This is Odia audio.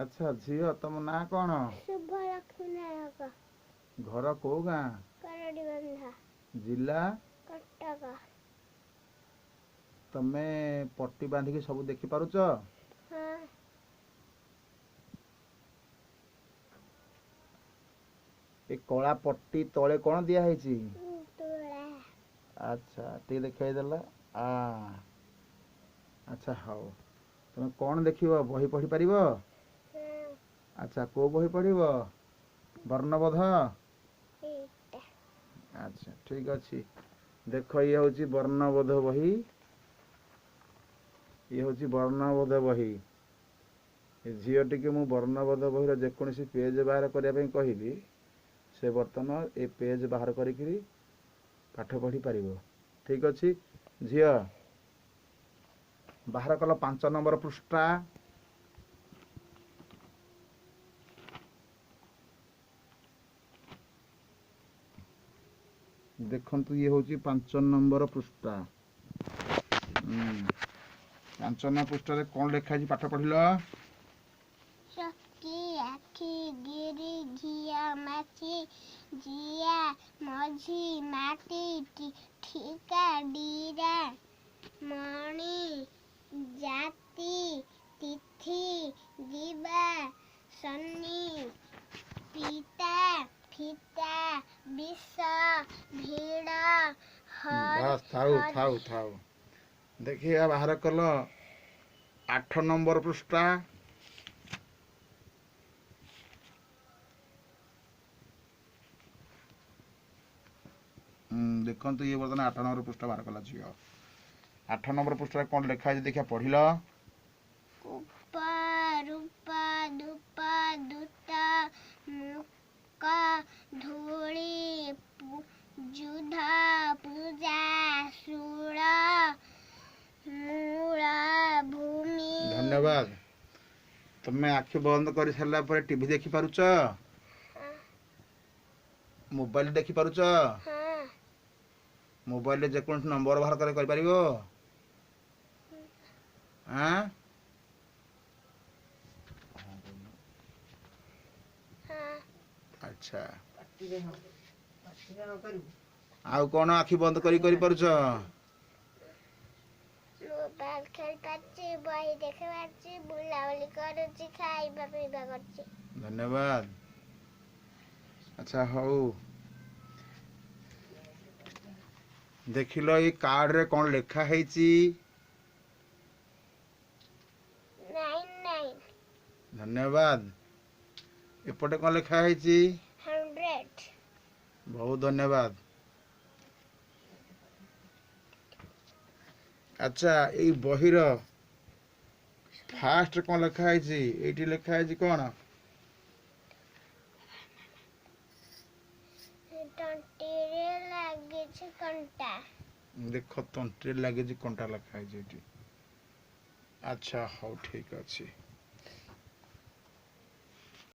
ଆଚ୍ଛା ଝିଅ, ତମ ନାଁ କ'ଣ? ଶୁଭଲକ୍ଷ୍ମୀ ନାୟକ। ଘର କୋଉ ଗାଁ? କରଡ଼ିବନ୍ଧ। ଜିଲ୍ଲା? କଟକ। ତମେ ପଟି ବାନ୍ଧିକି ସବୁ ଦେଖିପାରୁଛ? ହଁ। ଏ କଳା ପଟି ତଳେ କ'ଣ ଦିଆହେଇଛି? ତୁଳା। ଆଚ୍ଛା, ଟିକେ ଦେଖାଇଦେଲା। ଆ ଆଚ୍ଛା, ହଉ। ତମେ କ'ଣ ଦେଖିବ? ବହି ପଢ଼ିପାରିବ? ହଁ। ଆଚ୍ଛା, କୋଉ ବହି ପଢ଼ିବ? ବର୍ଣ୍ଣବୋଧ? ଏଇଟା। ଆଚ୍ଛା, ଠିକ ଅଛି। ଦେଖ, ଇଏ ହେଉଛି ବର୍ଣ୍ଣବୋଧ ବହି। ଇଏ ହେଉଛି ବର୍ଣ୍ଣବୋଧ ବହି। ଏ ଝିଅଟିକି ମୁଁ ବର୍ଣ୍ଣବୋଧ ବହିର ଯେକୌଣସି ପେଜ୍ ବାହାର କରିବା ପାଇଁ କହିବି, ସେ ବର୍ତ୍ତମାନ ଏ ପେଜ୍ ବାହାର କରିକିରି ପାଠ ପଢ଼ିପାରିବ। ଠିକ ଅଛି ଝିଅ, ବାହାର କଲ 5 ନମ୍ବର ପୃଷ୍ଠା। ଦେଖନ୍ତୁ, ଇଏ ହେଉଛି 5 ନମ୍ବର ପୃଷ୍ଠା। 5 ନମ୍ବର ପୃଷ୍ଠାରେ କ'ଣ ଲେଖା ହେଇଛି? ପାଠ ପଢ଼ିଲ। ଚକି, ଆଖି, ଗିରି, ଘିଅ, ମାଛି, ଜିଆ, ମଝି, ମାଟି, ଠିକା, ଡିରା, ମଣି, ଜାତି, ତିଥି, ଦିବା, ଶନି, ପିତା, ଫିତା, ବିଷ, ଭିଡ଼। ବାସ୍, ଥାଉ ଥାଉ ଥାଉ। ଦେଖିବା, ବାହାର କଲ 8 ନମ୍ବର ପୃଷ୍ଠା। ଦେଖନ୍ତୁ, ଇଏ ବର୍ତ୍ତମାନ 8 ନମ୍ବର ପୃଷ୍ଠା ବାହାର କଲା ଝିଅ। 8 ନମ୍ବର ପୃଷ୍ଠାରେ କ'ଣ ଲେଖା ହେଇଛି ଦେଖିବା, ପଢ଼ିଲ। କୂପ, ରୂପ, ଧୂପ, ଦୂତ, ମୁକ, ଧୂଳି, ଯୁଦ୍ଧ, ପୂଜା, ଶୂଳ, ମୂଳ, ଭୂମି। ଧନ୍ୟବାଦ। ତମେ ଆଖି ବନ୍ଦ କରି ସାରିଲା ପରେ ଟିଭି ଦେଖିପାରୁଛ? ମୋବାଇଲ ଦେଖିପାରୁଛ? ହଁ। ମୋବାଇଲରେ ଯେକୌଣସି ନମ୍ବର ବାହାର କରି କରିପାରିବ? ଆଁ? ହଁ। ଆଚ୍ଛା, ଆଉ କ'ଣ ଆଖି ବନ୍ଦ କରି କରିପାରୁଛ? ମୋବାଇଲ ଖେଳିପାରୁଛି, ବହି ଦେଖିପାରୁଛି, ବୁଲାବୁଲି କରୁଛି, ଖାଇବା ପିଇବା କରୁଛି। ଧନ୍ୟବାଦ। ଆଚ୍ଛା ହଉ, ଦେଖିଲ ଏଇ କାର୍ଡରେ କ'ଣ ଲେଖା ହେଇଛି? 9 9। ଧନ୍ୟବାଦ। ଏପଟେ କ'ଣ ଲେଖା ହେଇଛି? 100। ବହୁତ ଧନ୍ୟବାଦ। ଆଚ୍ଛା, ଏଇ ବହିର ଫାଷ୍ଟ କ'ଣ ଲେଖା ହେଇଛି? ଏଇଠି ଲେଖା ହେଇଛି କ'ଣ? ତଣ୍ଟିରେ ଲାଗିଛି କଣ୍ଟା। ଦେଖ, ତଣ୍ଟିରେ ଲାଗିଛି କଣ୍ଟା ଲେଖା ହେଇଛି ଏଇଠି। ଆଚ୍ଛା ହଉ, ଠିକ ଅଛି।